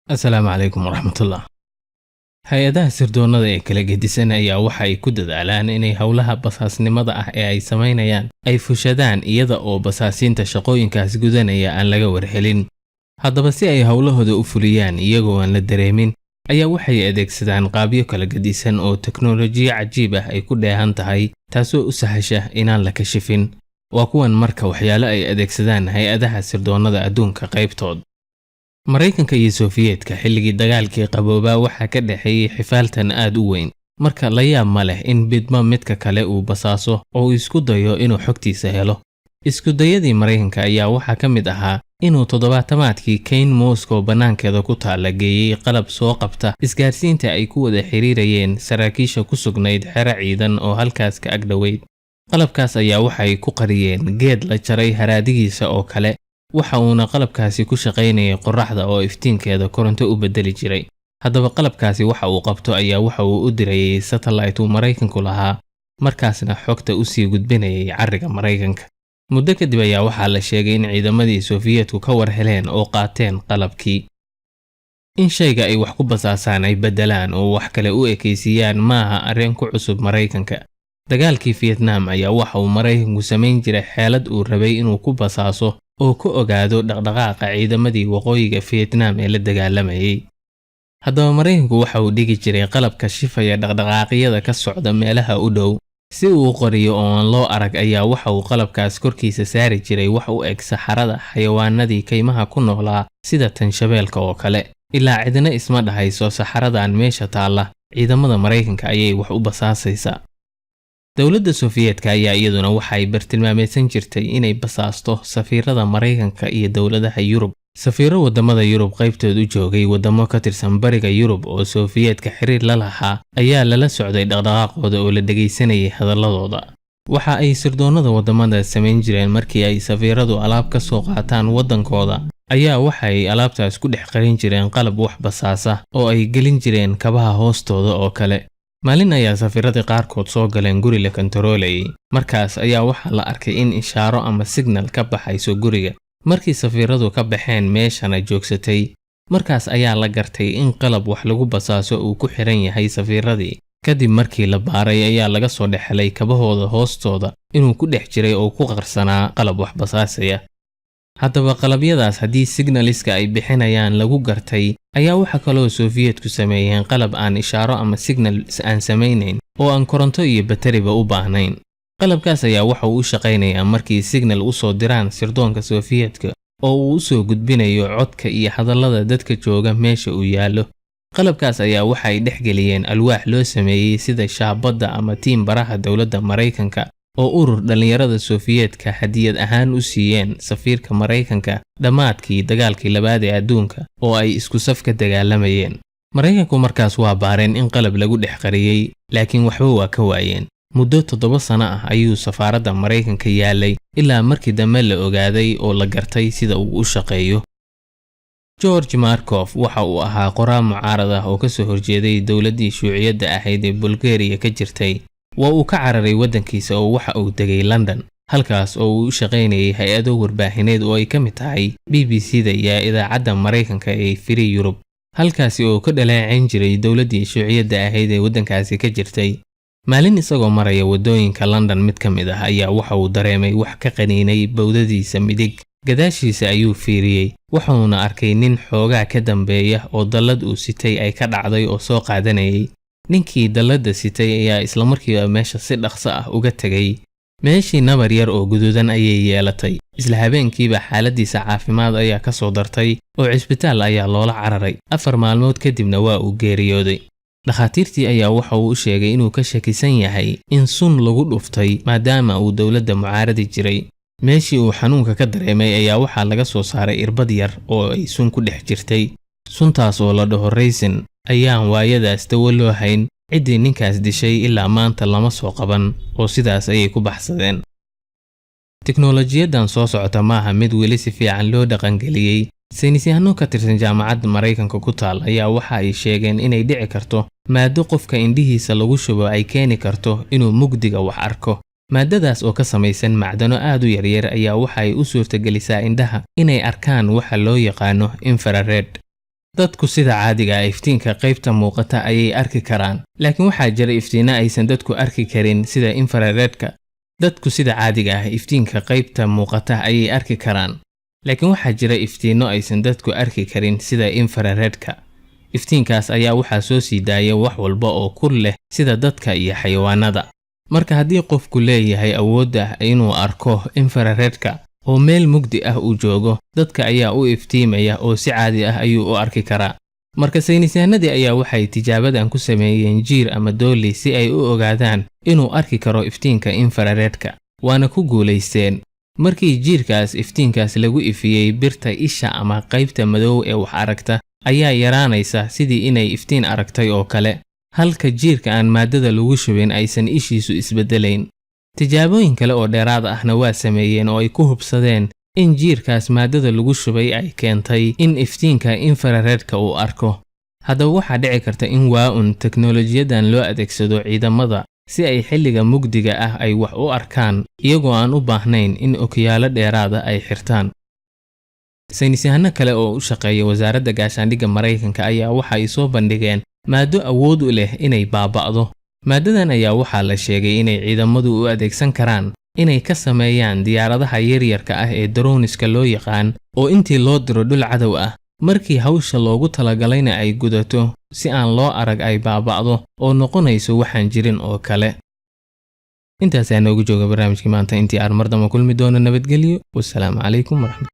Asalaamu calaykum waraxmatullah. Hay-adaha sirdoonnada ee kala gedisan ayaa waxa ay ku dadaalaan inay howlaha basaasnimada ah ee ay samaynayaan ay fushadaan iyada oo basaasiinta shaqooyinkaas gudanaya aan laga warhelin. Haddaba, si ay howlahooda u fuliyaan iyagoo aan la dareemin, ayaa waxay adeegsadaan qaabyo kala gedisan oo teknolojiyo cajiib ah ay ku dheehan tahay, taasoo u sahasha inaan la kashifin. Waa kuwan marka waxyaalo ay adeegsadaan hay-adaha sirdoonnada adduunka qaybtood. Maraykanka iyo Sofiyeetka xilligii dagaalkii qaboobaa waxaa ka dhexeeyey xifaaltan aad u weyn. Marka la yaab ma leh in midba midka kale uu basaaso oo uu isku dayo inuu xogtiisa helo. Iskudayadii Maraykanka ayaa waxaa ka mid ahaa inuu toddobaatamaadkii kayn Moscow bannaankeeda ku taalla geeyey qalab soo qabta isgaarsiinta ay ku wada xiriirayeen saraakiisha ku sugnayd xero ciidan oo halkaas ka agdhoweyd. Qalabkaas ayaa waxay ku qariyeen geed la jaray haraadigiisa oo kale, waxa uuna qalabkaasi ku shaqaynayay qorraxda oo iftiinkeeda koronto u beddeli jiray. Haddaba, qalabkaasi waxa uu qabto ayaa waxa uu u dirayay satellite uu Maraykanku lahaa, markaasna xogta usii gudbinayay carriga Maraykanka. Muddo kadib ayaa waxaa la sheegay in ciidamadii Sofiyeetku ka war heleen oo qaateen qalabkii. In shayga ay wax ku basaasaan ay beddelaan oo wax kale u ekaysiiyaan maaha arrin ku cusub Maraykanka. Dagaalkii Fiyetnaam ayaa waxa uu Maraykanku samayn jiray xeelad uu rabay inuu ku basaaso oo ku ogaado dhaqdhaqaaqa ciidamadii waqooyiga Fiyetnaam ee la dagaalamayay. Haddaba, Maraykanku waxa uu dhigi jiray qalabka shifaya dhaqdhaqaaqyada ka socda meelaha u dhow. Si uu u qoriyo oo aan loo arag ayaa waxa uu qalabkaas korkiisa saari jiray wax u eg saxarada xayawaanadii kaymaha ku noolaa, sida tanshabeelka oo kale. Ilaa cidna isma dhahayso saxaradan meesha taalla ciidamada Maraykanka ayay wax u basaasaysaa. Dowladda Sofiyeetka ayaa iyaduna waxay bartilmaameedsan jirtay inay basaasto safiirada Maraykanka iyo dowladaha Yurub. Safiiro waddamada Yurub qaybtood u joogay waddamo ka tirsan bariga Yurub oo Sofiyeetka xiriir la lahaa ayaa lala socday dhaqdhaqaaqooda oo la dhegaysanayay hadalladooda. Waxa ay sirdoonnada waddamada samayn jireen, markii ay safiiradu alaab ka soo qaataan waddankooda, ayaa waxa ay alaabtaas ku dhex qarin jireen qalab wax basaasa oo ay gelin jireen kabaha hoostooda oo kale. Maalin ayaa safiiradii qaarkood soo galeen guri la kontaroolayay. Markaas ayaa waxaa la arkay in ishaaro ama signal ka baxayso guriga. Markii safiiradu ka baxeen meeshana joogsatay, markaas ayaa la gartay in qalab wax lagu basaaso uu ku xiran yahay safiiradii. Kadib markii la baaray ayaa laga soo dhex helay kabahooda hoostooda inuu ku dhex jiray oo ku qarsanaa qalab wax basaasaya. Haddaba, qalabyadaas haddii signaliska ay bixinayaan lagu gartay, ayaa waxaa kaloo Sofiyeetku sameeyeen qalab aan ishaaro ama signal aan samaynayn oo aan koronto iyo bateriba u baahnayn. Qalabkaas ayaa waxa uu u shaqaynayaa markii signal u soo diraan sirdoonka Sofiyeetka oo uu u soo gudbinayo codka iyo hadallada dadka jooga meesha uu yaallo. Qalabkaas ayaa waxa ay dhex geliyeen alwaax loo sameeyey sida shaabadda ama tiim baraha dowladda Maraykanka oo urur dhallinyarada Sofiyeetka hadiyad ahaan u siiyeen safiirka Maraykanka dhammaadkii dagaalkii labaad ee adduunka oo ay isku saf ka dagaalamayeen. Maraykanku markaas waa baareen in qalab lagu dhex qariyey, laakiin waxba waa ka waayeen. Muddo 7 sano ah ayuu safaaradda Maraykanka yaalay ilaa markii dambe la ogaaday oo la gartay sida uu u shaqeeyo. George Markof waxa uu ahaa qoraa mucaarad ah oo kasoo horjeeday dowladdii shuuciyadda ahayd ee Bulgariya ka jirtay. Waa uu ka cararay waddankiisa oo waxa uu degay London, halkaas oo uu u shaqaynayay hay-ado warbaahineed oo ay ka mid tahay BBC da iyo idaacadda Maraykanka ee Free Europe, halkaasi oo ka dhaleeceyn jiray dowladdii shuuciyadda ahayd ee waddankaasi ka jirtay. Maalin isagoo maraya waddooyinka London mid ka mid ah ayaa waxa uu dareemay wax ka qaniinay bowdadiisa midig. Gadaashiisa ayuu fiiriyey, wuxuuna arkay nin xoogaa ka dambeeya oo dallad uu sitay ay ka dhacday oo soo qaadanayay. Ninkii dalladda sitay ayaa islamarkiiba meesha si dhaqso ah uga tegay. Meeshii nabar yar oo guduudan ayay yeelatay. Isla habeenkiiba xaaladiisa caafimaad ayaa ka soo dartay oo cisbitaal ayaa loola cararay. 4 maalmood kadibna waa uu geeriyooday. Dhakhaatiirtii ayaa waxa uu u sheegay inuu ka shakisan yahay in sun lagu dhuftay, maadaama uu dowladda mucaaradi jiray. Meeshii uu xanuunka ka dareemay ayaa waxaa laga soo saaray irbad yar oo ay sun ku dhex jirtay. Suntaas oo la dhaho ricin ayaan waayadaas dawo loo hayn. Ciddii ninkaas dishay ilaa maanta lama soo qaban oo sidaas ayay ku baxsadeen. Tiknolojiyadan soo socota maaha mid weli si fiican loo dhaqangeliyey. Saynisyahano ka tirsan jaamacadda Maraykanka ku taal ayaa waxa ay sheegeen inay dhici karto maado qofka indhihiisa lagu shubo ay keeni karto inuu mugdiga wax arko. Maadadaas oo ka samaysan macdano aad u yaryar ayaa waxa ay u suurtagelisaa indhaha inay arkaan waxa loo yaqaano infrared. Dadku sida caadiga ah iftiinka qaybta muuqata ayay arki karaan, laakiin waxaa jira iftiinno aysan dadku arki karin sida infraredka. Dadku sida caadiga ah iftiinka qaybta muuqata ayay arki karaan, laakiin waxaa jira iftiinno aysan dadku arki karin sida infraredka. Iftiinkaas ayaa waxaa soo sii daaya wax walba oo kur leh sida dadka iyo xayawaanada. Marka haddii qofku leeyahay awoodda inuu arko infraredka oo meel mugdi ah uu joogo, dadka ayaa u iftiimaya oo si caadi ah ayuu u arki karaa. Marka saynisyahanadii ayaa waxay tijaabadan ku sameeyeen jiir ama dooli si ay u ogaadaan inuu arki karo iftiinka infraredka, waana ku guulaysteen. Markii jiirkaas iftiinkaas lagu ifiyey, birta isha ama qaybta madow ee wax aragta ayaa yaraanaysa sidii inay iftiin aragtay oo kale, halka jiirka aan maaddada lagu shubin aysan ishiisu isbeddelayn. Tijaabooyin kale oo dheeraad ahna waa sameeyeen oo ay ku hubsadeen in jiirkaas maaddada lagu shubay ay keentay in iftiinka infraredka uu arko. Haddaba waxaa dhici karta in waa-un teknolojiyadan loo adeegsado ciidamada si ay xilliga mugdiga ah ay wax u arkaan iyagoo aan u baahnayn in okiyaalo dheeraada ay xirtaan. Saynisyahano kale oo u shaqeeya wasaaradda gaashaandhigga Maraykanka ayaa waxa ay soo bandhigeen maaddo awood u leh inay baaba'do. Maaddadan ayaa waxaa la sheegay inay ciidamadu u adeegsan karaan inay ka sameeyaan diyaaradaha yaryarka ah ee drones-ka loo yaqaan, oo intii loo diro dhul cadow ah, markii hawsha loogu talagalayna ay gudato, si aan loo arag ay baaba'do oo noqonayso waxaan jirin oo kale. Intaasaa noogu jooga barnaamijkii maanta. Intii aan mar damba kulmi doono, nabadgelyo. Wasalaamu calaykum waraxmat